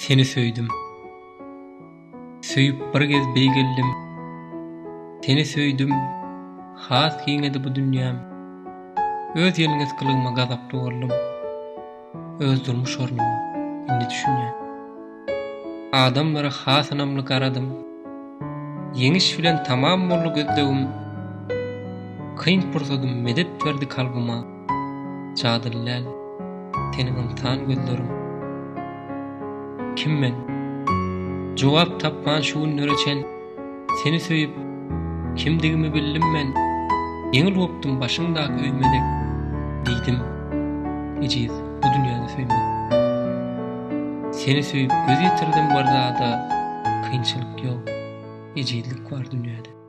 Seni söýdüm. Söýüp bir gez beýgeldim. Seni söýdüm, has giňedi bu dünýäm. Öz ýelňiz gylygyma gazaply boldum. Öz durmuş ornuma indi düşünýän. Adamlara has ynamly garadym. Ýeňiş bilen tamam boldy gözlegim. Kyn pursadym medet berdi kalbyma. Jadyly däl, seniň ynsan gözleriň. Kim men? Jogap tapman şu günlere çen Seni söýüp, kimdigimi bildim men. Ýeňil gopdum başyňdaky öýme dek, Diýdim, Ejiz bu dünýäde söýmek. Seni söýüp göz ýetirdim bir zada, Kynçylyk ýok, ejizlik bar dünýäde.